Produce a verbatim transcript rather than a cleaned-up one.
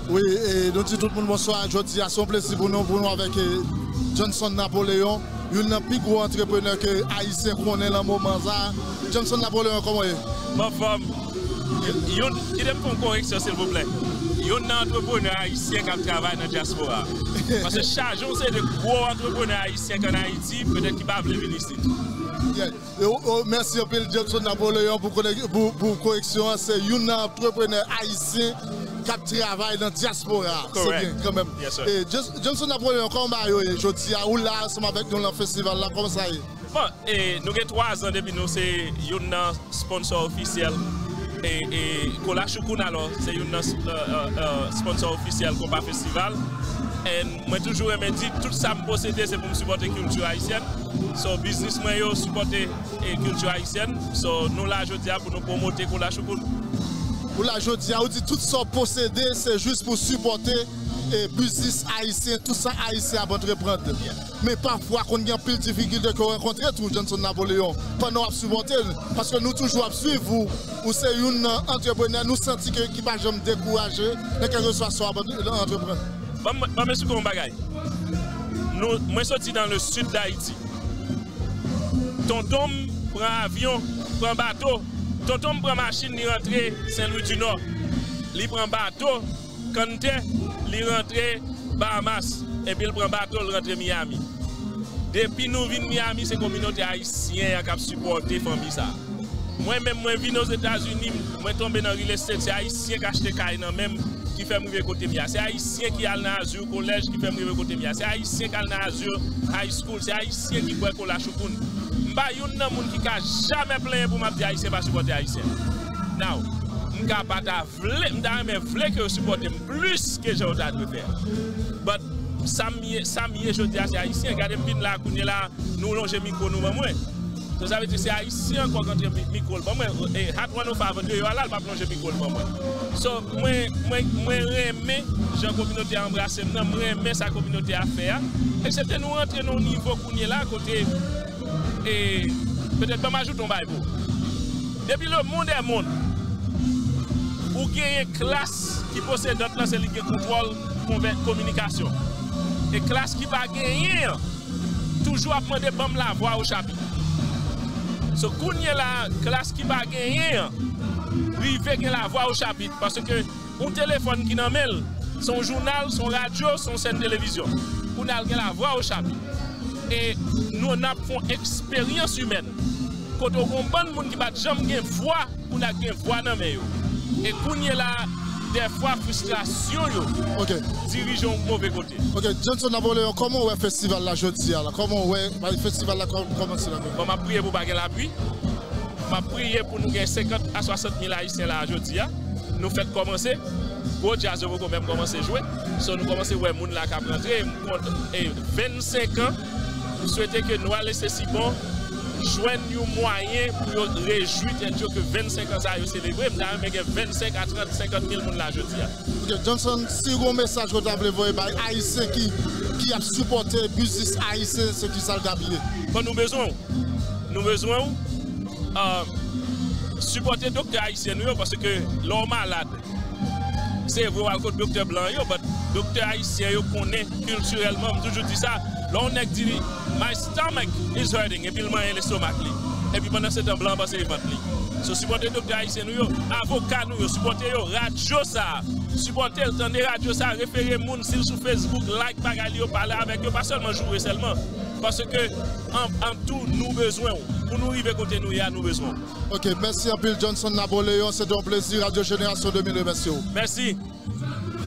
Wi, e nou di tout moun bonswa. Jodi a, se yon plezi pou nou, pou nou avèk, e, Johnson Napoléon, youn nan pi gwo antreprenè ke Ayisyen konnen nan moman sa a. Johnson Napoléon, kòman w ye? M anfòm. Youn, kite m fè yon koreksyon, silvouplè. Youn nan antreprenè ayisyen k ap travay nan dyaspora. Paske chaje yon seri de gwo antreprenè ayisyen k ann Ayiti, petèt ki pa vle vin isit. Yeah. E, o, o, mèsi anpil, Johnson Napoléon, pou, pou, pou koreksyon an. Se youn nan antreprenè ayisyen k ap travay nan dyaspora. Se byen, kanmenm. Yes, sir. E, Johnson Napoléon, kòman bagay yo ye jodi a? Ou la ansanm avèk nou nan festival la, kòman sa ye? Bon, e, nou gen twa zan depi nou se youn nan sponsò ofisyèl, e, e, Kola Choukoun, alò, se youn nan, e, e, e, sponsò ofisyèl Konpa Festival. And mwen toujou renmen di, tout sa m posede, se pou m sipòte kilti ayisyèn. So, biznis mwen yo sipòte, e, kilti ayisyèn. So, nou la jodi a pou nou pwomote Kola Choukoun. Ou la jodi a, ou di tout sa w posede, se jis pou sipòte, e, biznis ayisyen, tout sa ayisyen ap antreprann. Yeah. Men pafwa, konn gen anpil difikilte ke w rankontre tou, Johnson Napoléon, pandan w ap sipòte l. Paske nou toujou ap swiv ou, ou se youn nan antreprenè, nou santi ke ki pa janm dekouraje nan kèlkeswa sa w ap antre-, antreprann. Ban m, ban m esplike w yon bagay. Nou, mwen soti dans le sud d'Haïti. Tonton m pran avyon, pran bato. Tonton m pran machin, li rantre Sen Lwi di Nò. Li pran bato, kanntè, li rantre Bahamas, epi l pran bato, l rantre Miami. Depi nou vin Miami, se kominote ayisyen an k ap sipòte fanmi sa a. Mwen menm, mwen vin Ozetazini, mwen tonbe nan real estate, se ayisyen k achte kay nan men m ki fè m rive kote m ye a. Se ayisyen ki al nan Azur College ki fè m rive kote m ye a. Se ayisyen k al nan Azur High School, se ayisyen ki bwè Kola Choukoun. M pa youn nan moun ki ka jamè plenyen pou m ap di ayisyen pa sipòte ayisyen. Now, m ka pa ta vle, m ta renmen vle ke yo sipòte m plis ke jan yo ta dwe fè a. But sa m ye, sa m ye jodi a, se ayisyen. Gade m vin la kounye la, nou lonje mikwo nou ban mwen. So, sa vle di se ayisyen ankò k antre mi-, mikwo l ban mwen. E, hat one oh five deyò a la, l p ap lonje mikwo l ban mwen. So, mwen, mwen, mwen renmen jan kominote a anbrase m nan, m renmen sa kominote a fè a. Eksepte nou rantre nan yon nivo kounye la kote, e, petèt ban m ajoute yon bagay pou ou. Depi le monde est monde, ou genyen klas ki posedant lan, se li ki gen kontwòl konvè-, kominikasyon. E klas ki pa genyen an, toujou ap mande ban m lavwa o chapit. So, kounye la, klas ki pa genyen an, rive gen lavwa o chapit, paske yon telefòn ki nan men l, se yon jounal, se yon radyo, se yon sèn televizyon. Kounye a l gen lavwa o chapit. E nou, n ap fè yon eksperyans imèn. Kote w gen yon bann moun ki pa t janm gen vwa, kounye a gen vwa nan men yo. E kounye la, dèfwa fristrasyon yo, ok, dirije yon move kote. Ok, Johnson Napoléon, kòman w wè festival la jodi a la? Kòman w wè, ba, festival la kò-, kòmanse la? Bon, m ap priye pou pa gen lapli. M ap priye pou nou gen senkant a swasant mil Ayisyen la jodi a. Nou fèk kòmanse. Gwo djaz yo poko menm kòmanse jwe. So, nou kòmanse wè moun la k ap rantre. M kontan, e, vennsenk an. M swete ke Noël et Ceci Bon jwenn yon mwayen pou yo rejwi tèt yo ke vennsenk an sa yo selebre. M ta renmen gen vennsenk a trant, senkant mil moun la jodi a. Ok, Johnson, si w gen yon mesaj ke w ta vle voye bay Ayisyen ki, ki ap sipòte biznis ayisyen, se ki sa l t ap ye? Bon, nou bezwen w. Nou bezwen w. Ah, sipòte doktè ayisyen nou yo, paske lè w malad, se vre w al kot doktè blan yo, but doktè ayisyen yo konnen kiltirèlman, m toujou di sa, lè yon nèg di li, "My stomach is hurting," epi l manyen lestomak li. Epi pandan se tan, blan an panse e vant li. So, sipòte doktè ayisyen nou yo, avoka nou yo, sipòte yo, radyo sa a, sipòte l, tande radyo sa a, refere moun, si l sou Facebook, like bagay li yo, pale avèk yo, pa sèlman joure sèlman. Paske, an, an tou, nou bezwen w. Pou nou rive kote nou ye a, nou bezwen w. Ok, mèsi anpil, Johnson Napoléon. Se te yon plezi. Radyo Jenerasyon de mil remèsye w. Mèsi.